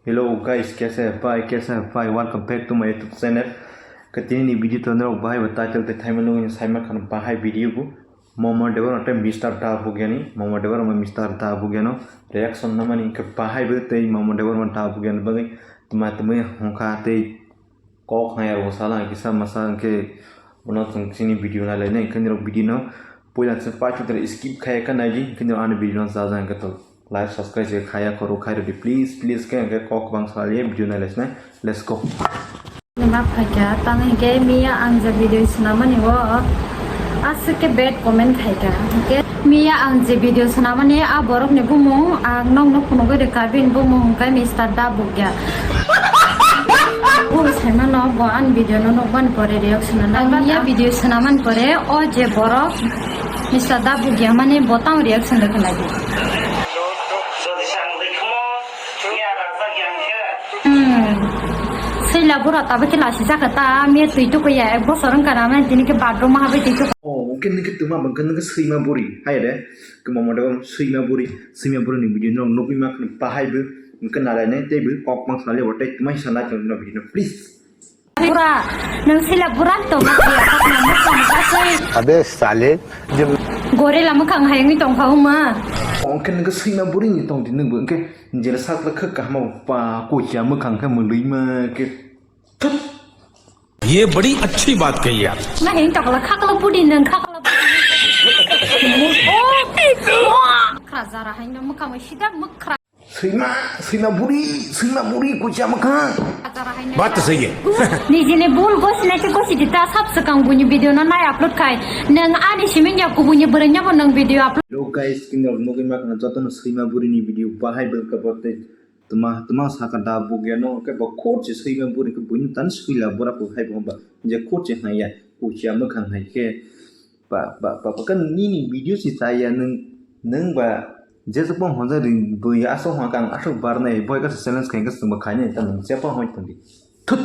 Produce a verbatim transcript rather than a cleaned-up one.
Hello guys, kaisa hai bhai, kaisa hai bhai, welcome back to my YouTube channel. Ke tini ni video to norok bahai bo title tei thaima nugwi sai mankha bahai video bo. Momo Debbarma tei Mister Da Bugyan ni, Momo Debbarma Mister Da Bugyan no reaction namani ke bahai bo tei Momo Debbarma Da Bugyan bagwi tuma tumi hongkha tei kok hai abo sala kisa masa ke bono chwng chini video nai lai nai khe nirok video no puila se paithago skip khai kha nai di khe ani video no jaja khe to. Like, subscribe se khaya khoro khai rodi, please, please, khe, khe kok bang sal ye video nai lesnai. Let's go. Map phaikha, tang hingke miya ang je video swnamani o aswk ke bad comment khaikha. Hingke miya ang je video swnamani a borok ni bumung ang nokno phunugwi rwkha, bini bumung hingke Mister Da Bugya. Bo saimano bo ani video no nukmani pore reaction no nai. Miya video swnamani pore o je borok Mister Da Bugya mani bo tang reaction rwkha nai. Hmm. Swila bura tabuk khe lasi jaka ta, me twi tukuya ek bosor wngkha na, me tini khe bathroom o habwi twi tuku. Oh, hwnkhe nokhe twma bwkha nokhe swima buri, hai re. Kwma mode swima buri, swima buri ni video no nukwi ma khna bahai bo, hwnkhe nalai nai tei bo kok bang sali bo tei twma hisa nai tong no video no, please. Bura, nang swila bura to ma ya, ma ma ma. Abe sale, je gorilla mwkhang hai wngwi tong kha uma. Hwnkhe nokhe swima buri ni tong di nokbo hwnkhe. Jera sakla khe kaham pa kuchia mwkhang khe mwlwi ma khe. ये बड़ी अच्छी बात कही यार। Na heng tokla khakla budi nang khakla budi. Oh, khra jara hai na mwkhang sida mwkhra. Swima, swima buri, swima buri kuchia mwkhang. Jara hai na. बात तो सही है। Nijini bul gosi na se gosi dita sab swkang buni video no nai upload khai. Nang ani siming ya kubuni bwrwnya bo nang video upload. Hello guys, kini rok nugwi ma khna jotono swima buri ni video bahai bwkha bote. Tuma, tuma saka da bugya no, ke ba khorchi swima buri ke buini tan swila bura ko hai ba, je khorchi hai ya, kuchia mwkhang hai ke, ba, ba, ba, ba, kan nini video si ta ya nung, nung ba, je se pon honja ri bui aso hon kang aso bar nai, boy ka challenge khai ka sung ba khai nai, tan nung se pon hoi tong di. Thut!